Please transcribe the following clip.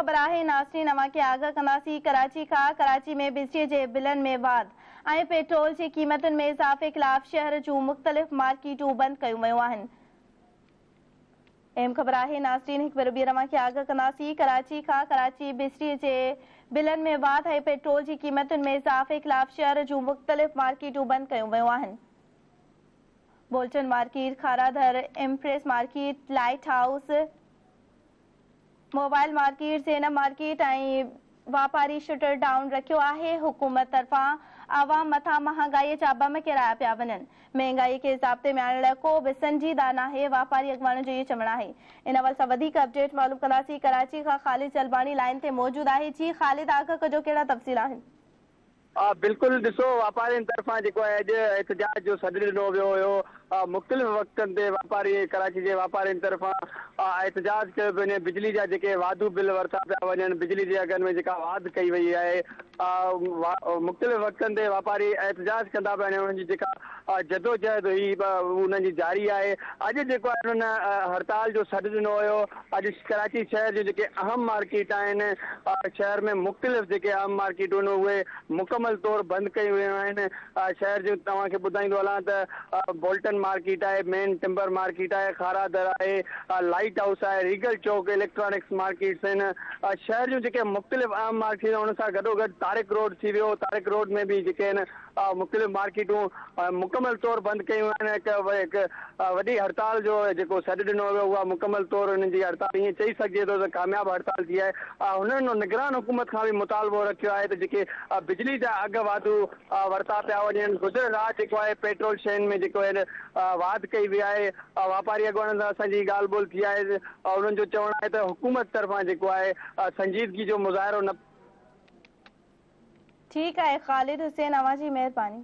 خبر آهي ناظرين اوهان کي آگاهه ڪنداسين ڪراچي کان ڪراچي ۾ بجلي جي بلن ۾ واڌ ۽ پيٽرول جي قيمتن ۾ اضافي خلاف شهر جون مختلف مارڪيٽون بند ڪيون ويون آهن. اهم خبر آهي ناظرين هڪ ڀيرو ٻيهر اوهان کي آگاهه ڪنداسين ڪراچي کان ڪراچي بجلي جي بلن ۾ واڌ ۽ پيٽرول جي قيمتن ۾ اضافي خلاف شهر جون مختلف مارڪيٽون بند ڪيون ويون آهن. Bolton market, Kharadar, Empress market, light house, mobile market, Zainab market ۽ واپاري شٽر ڊائون رکيو آهي، حڪومت طرفان عوام مٿان مهانگائي جا بم ڪيرايا پيا وڃن، مهنگائي کي ضابطي ۾ آڻڻ لاء ڪو به سنجيده ناهي، واپاري اڳواڻن جو اهو چوڻ آهي. ان حوالي سان وڌيڪ اپڊيٽ معلوم ڪنداسين، ڪراچي کان خالد جلباڻي لائين تي موجود آهي، جي خالد آگاهه ڪجو ڪهڙا تفصيل آهن؟ بلڪل ڏسو واپارين طرفان جيڪو آهي اڄ احتجاج جو سڏ ڏنو ويو هيو مختلف وقتن تي واپاري ڪراچي جي واپارين طرفان احتجاج ڪيو پيو وڃي بجلي جا جيڪي واڌو بل ورتا پيا وڃن بجلي جي اگهن ۾ جيڪا واڌ ڪئي وئي آهي مختلف وقتن تي واپاري احتجاج ڪندا پيا وڃن انهن جي جيڪا جدوجهد هئي انهن جي جاري آهي اڄ جيڪو آهي انهن هڙتال جو سڏ ڏنو هيو اڄ ڪراچي شهر جون جيڪي اهم مارڪيٽ آهن شهر ۾ مختلف جيڪي اهم مارڪيٽون آهن اهي مڪمل طور بند ڪيون ويون آهن شهر جون توهان کي ٻڌائيندو هلان ته بولٽن مارڪيٽ آهي مين ٽمبر مارڪيٽ آهي کارا در آهي لائيٽ هائوس آهي ريگل چوڪ اليڪٽرانڪس مارڪيٽس آهن شهر جون جيڪي مختلف اهم مارڪيٽ آهن ان سان گڏو گڏ طارق روڊ ٿي ويو طارق روڊ ۾ به جيڪي آهن مختلف مارڪيٽون مڪمل طور بند ڪيون آهن هڪ وڏي هڙتال جو جيڪو سڏ ڏنو ويو اها مڪمل طور انهن جي هڙتال ائين چئي سگهجي ٿو ته ڪامياب هڙتال ٿي آهي هنن نگران حڪومت کان به مطالبو رکيو آهي ته جيڪي بجلي جا اگهه واڌو ورتا پيا وڃن گذريل رات جيڪو آهي پيٽرول شين ۾ جيڪو آهي واڌ ڪئي وئي آهي واپاري اڳواڻن سان اسان جي ڳالهه ٻولهه ٿي آهي انهن جو چوڻ آهي ته حڪومت طرفان جيڪو آهي سنجيدگي جو مظاهرو نه ٺيڪ آهي خالد حسين اوهان جي مهرباني.